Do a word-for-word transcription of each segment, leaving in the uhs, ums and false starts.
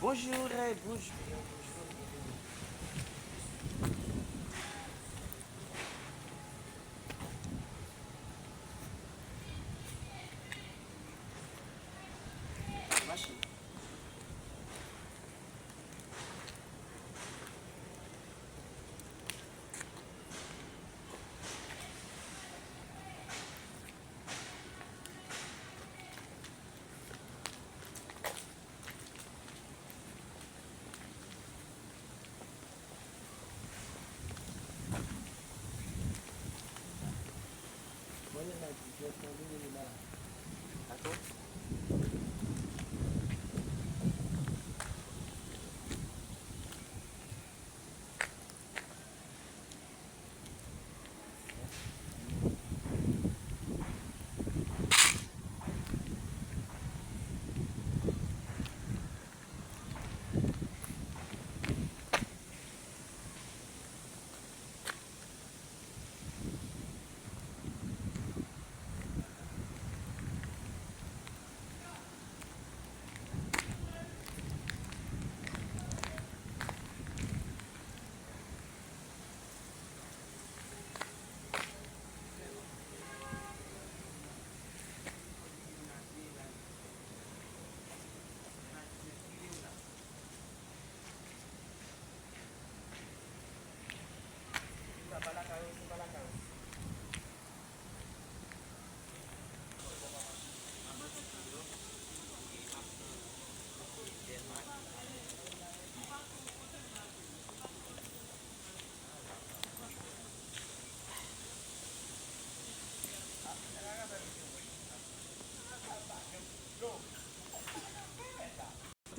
Bonjou, bonjou. Mache.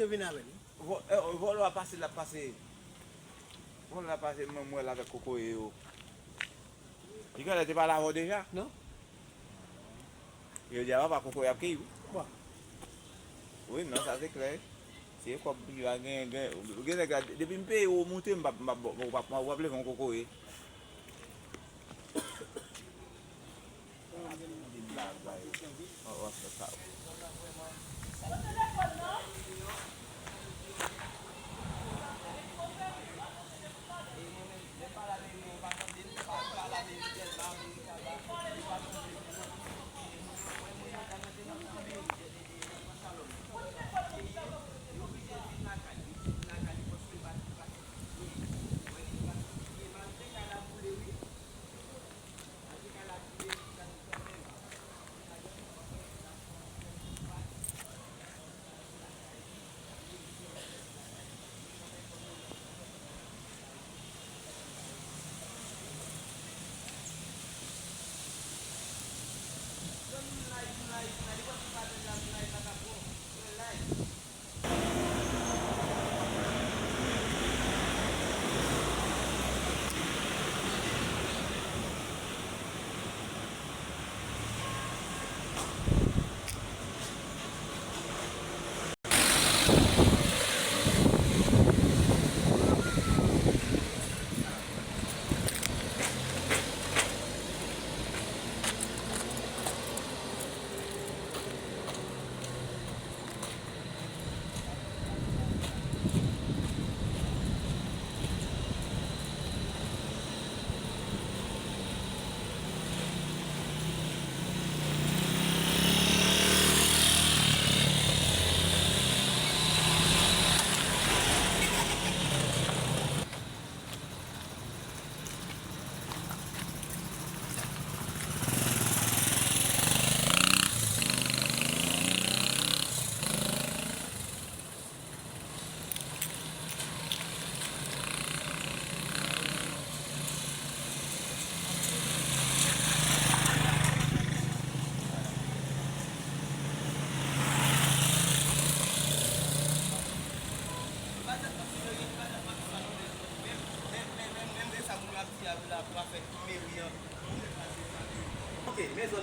Te vin avè li. Vò-, eh, vòlò a pase, l ap pase. Vòlò a pase, mwen, mwen l avèk kokoye yo. Li genlè te pale avè w deja? Non. Yo di a papa kokoye ap keyi wi. Bon. Wi, non, sa se klè. Se kòb li la gen, gen, gen nèg la, depi m peye w moute, m p ap, m p ap, w p ap, w p ap leve yon kokoye.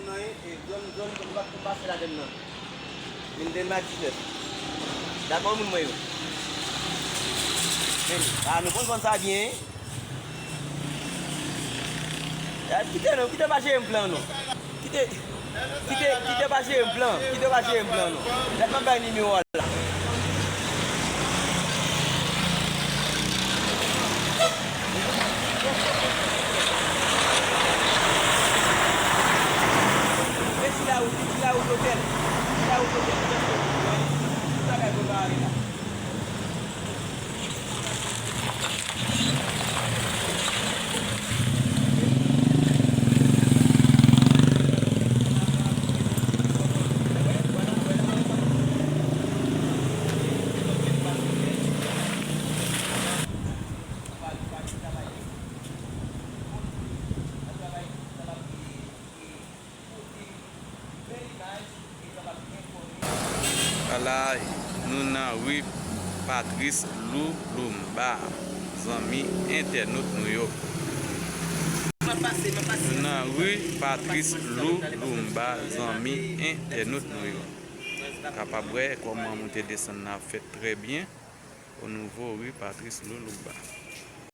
Nan, e, zòn, zòn, zòn, pa, pa pase ladann nan. Vennde mak diznèf. Dakò, moun mwen yo. Men, a, nou konn zòn sa byen, wi. Ya, kite nou, kite pa jere m plan, non. Kite, kite, kite pa jere m plan, kite pa jere m plan, non. Dat m ap bay nimewo a la. Mesi la ou, mesi la ou, lotèl. Mesi la ou, lotèl. Tout bagay prepare la. Ala, nou nan ri Patrice Lumumba, zanmi entènot nou yo. Nou nan ri Patrice Lumumba, zanmi entènot nou yo. Kapab wè kòman moute desann nan ap fèt trè byen o nivo ri Patrice Lumumba.